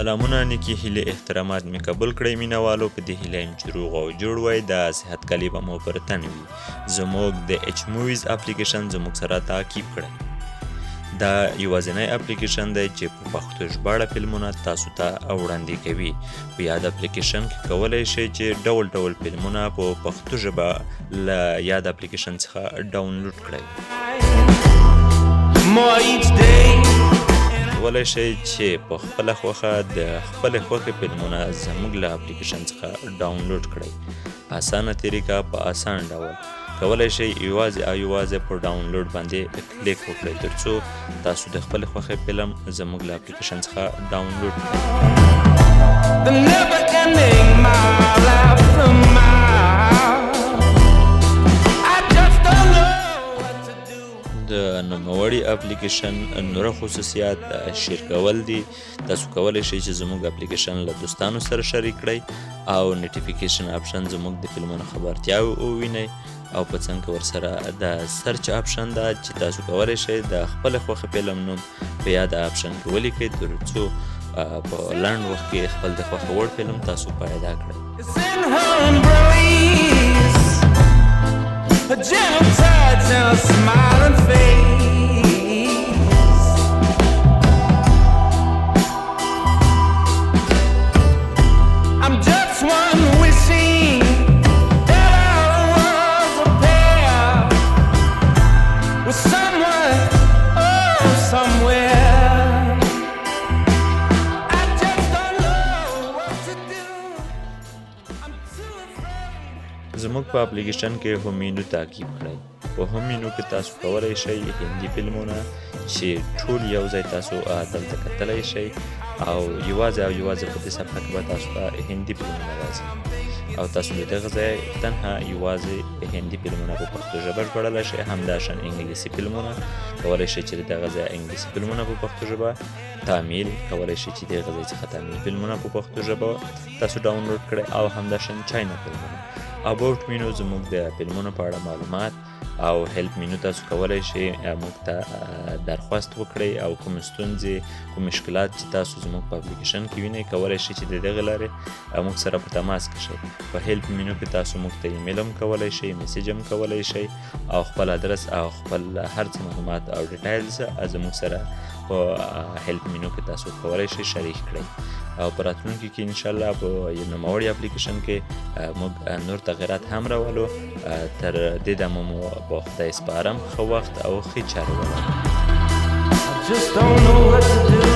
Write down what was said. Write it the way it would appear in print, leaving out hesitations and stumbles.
سلامونه، نیکې هیلې، احترامات مې قبول کړئ مینه والو. په دې هیله یم چې روغ او جوړ وئ، د صحت کالي به مو پر تن وي. زموږ د ایچ موویز اپلیکیشن زموږ سره تعقیب کړئ. دا یوازینی اپلیکیشن دی چې په پښتو ژباړه فلمونه تاسو ته وړاندې کوي. په یاد اپلیکیشن کې کولی شئ چې ډول ډول فلمونه په پښتو ژبه له یاد اپلیکیشن څخه ډاونلوډ کړئ. More each day. کولی شئ چې په خپله خوښه د خپلې خوښې فلمونه زموږ له اپلیکیشن څخه ډاونلوډ کړئ. اسانه طریقه، په اسان ډول کولی شئ یوازې او یوازې په ډاونلوډ باندې کلیک وکړئ، ترڅو تاسو د خپلې خوښې فلم زموږ له اپلیکیشن څخه ډاونلوډ کړئ. The never ending mile after mile. I just don't know what to do. د نوموړي اپلیکیشن نور خصوصیات share کول دي. تاسو کولی شئ چې زموږ اپلیکیشن له دوستانو سره شریک کړئ او notification option، زموږ د فلمونو خبرتیا ووینئ، او په څنګ کې ورسره د search option ده چې تاسو کولی شئ د خپل خوښې فلم نوم په یاد option کې ولیکئ، ترڅو په لنډ وخت کې خپل د خوښې وړ فلم تاسو پیدا کړئ. It's in her embrace, a gentle touch and a smiling face. I'm just one wishing that I was a pair with someone, oh, somewhere. I just don't know what to do. I'm too afraid. زموږ په اپلیکیشن کې home menu تعقیب کړئ. په home menu کې تاسو کولی شئ هندي فلمونه چې ټول یو ځای تاسو دلته کتلی شئ، او یوازې او یوازې په دې صفحه کې به تاسو ته هندي فلمونه راځي، او تاسو له دغه ځای تنها یوازې هندي فلمونه په پښتو ژبه ژباړلی شئ. همداشان انګلیسي فلمونه کولی شئ چې له دغه ځای انګلیسي فلمونه په پښتو ژبه، تامیل کولی شئ چې دغه ځای څخه تامیل فلمونه په پښتو ژبه تاسو ډاونلوډ کړئ، او همداشان چاینا فلمونه. About menu زموږ د فلمونو په اړه معلومات، او help menu تاسو کولی شئ موږ ته درخواست وکړئ، او کوم ستونزې، کوم مشکلات چې تاسو زموږ په اپلیکیشن کې وینئ، کولی شئ چې د دغه لارې موږ سره په تماس کې شئ. په help menu کې تاسو موږ ته ایمیل هم کولی شئ، message هم کولی شئ، او خپل ادرس او خپل هر څه معلومات او details زموږ سره په help menu کې تاسو کولی شئ شریک کړئ. او په راتلونکي کې انشاءالله په یو نوموړي اپلیکیشن کې موږ نور تغیرات هم راولو. تر دې دمه مو په خدای سپارم. ښه وخت او ښې چارې ولرئ. I just don't know what to do.